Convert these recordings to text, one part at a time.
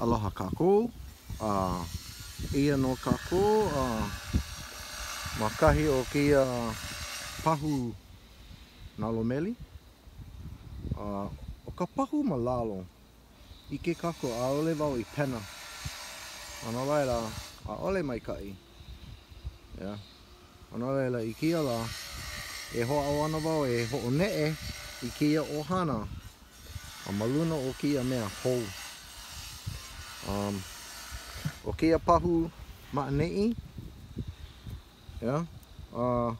Aloha kākou, a eia nō kākou a ma kahi o kēia pahu nalo meli. A ʻo ka pahu ma lalo, ʻike kākou ʻaʻole wau i pena. A no laila, ʻaʻole maikaʻi. Yeah. A no laila, i kēia lā, e hoʻāʻo ana wau e hoʻoneʻe i kēia ʻohana a ma luna o kēia mea hou. Um, ʻo kēia pahu ma ʻaneʻi, yeah, uh,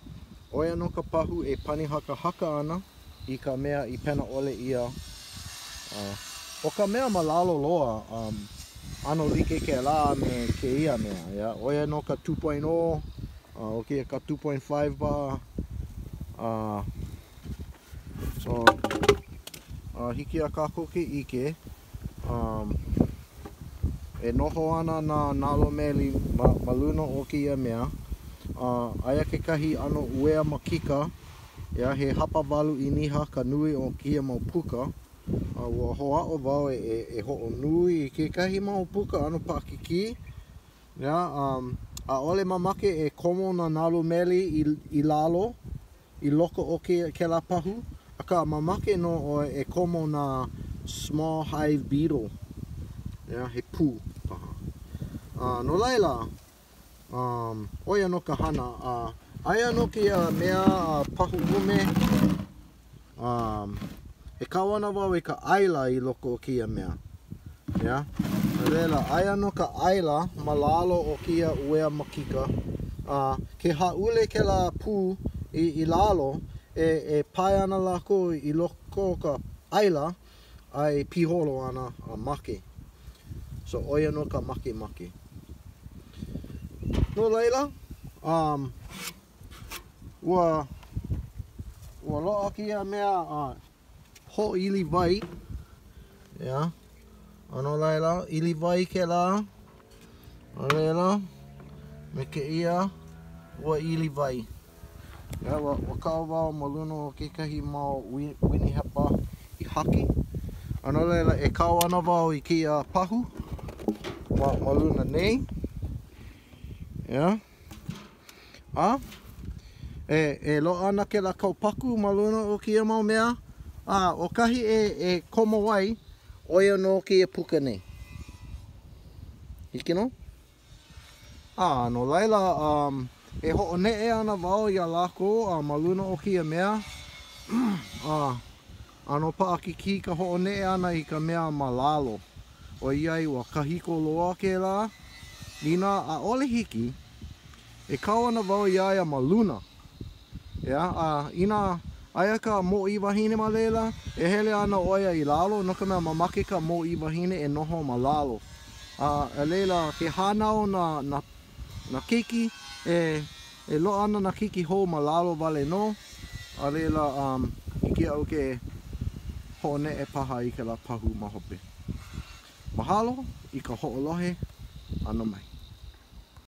ʻo ia nō ka pahu e pani hakahaka ana i ka mea i pena ʻole ʻia. Uh, ʻo ka mea ma lalo loa, um, ʻano like kēlā me kēia mea, yeah? ʻO ia nō ka 2.0, uh, ʻo kēia ka 2.5 paha. Uh, so, uh, hiki iā kākou ke ʻike, um, e noho ana nā nalo meli ma, ma luna o kēia mea. Uh, aia kekahi ʻano uea makika, yeah, he hapawalu ʻīniha ka nui o kēia mau puka. A ua hoʻāʻo wau e, e, e hoʻonui i kekahi mau puka ʻano paʻakikī. Yeah, um, ʻaʻole mamake e komo nā nalu meli i, i lalo, i loko o ke, kēlā pahu, akā mamake nō ʻoe e komo nā small hive beetle, yeah, he pū paha. Uh, no laila, um, ʻo ia nō ka hana. Uh, aia nō kēia mea uh, pahu ʻume, um, e kau ana wau i ka ʻaila i loko o kēia mea. Yeah. No laila, aia nō ka ʻaila ma lalo o kēia uea makika. Uh, ke hāʻule kēlā pū i, i lalo, e, e pae ana lākou i loko o ka ʻaila a e piholo ana a make. So, ʻo ia nō ka makemake. No laila, um, ua, ua loaʻa kēia mea uh, hoʻoili wai. Yeah. A no laila, ili wai kēlā. A laila, me kēia, ua ili wai. Yeah, ua, ua kau wau ma luna o kekahi mau winihepa i haki. A no laila, e kau ana wau i kēia pahu ma, ma luna nei. Yeah. A e, e loaʻa ana kēlā kaupaku ma luna o kēia mau mea, a ʻo kahi e, e komo ai, ʻo ia nō kēia puka nei. Hiki nō? A no laila, um, e hoʻoneʻe ana wau iā lākou a ma luna o kēia mea, a ʻano paʻakikī ka hoʻoneʻe ʻana i ka mea ma lalo, ʻoiai ua kahiko loa kēlā, inā ʻaʻole hiki, e kau ana wau iā ia ma luna. ʻEā, a inā aia ka mōʻī wahine ma laila, e hele ana ʻo ia i lalo, no ka mea, mamake ka mōʻī wahine e noho ma lalo. A, a laila, ke hānau nā, nā, nā keiki, e, e loaʻa ana nā keiki hou ma lalo wale nō, a laila, um, hiki iaʻu ke hoʻoneʻe paha i kēlā pahu ma hope. Mahalo i ka hoʻolohe ʻana mai.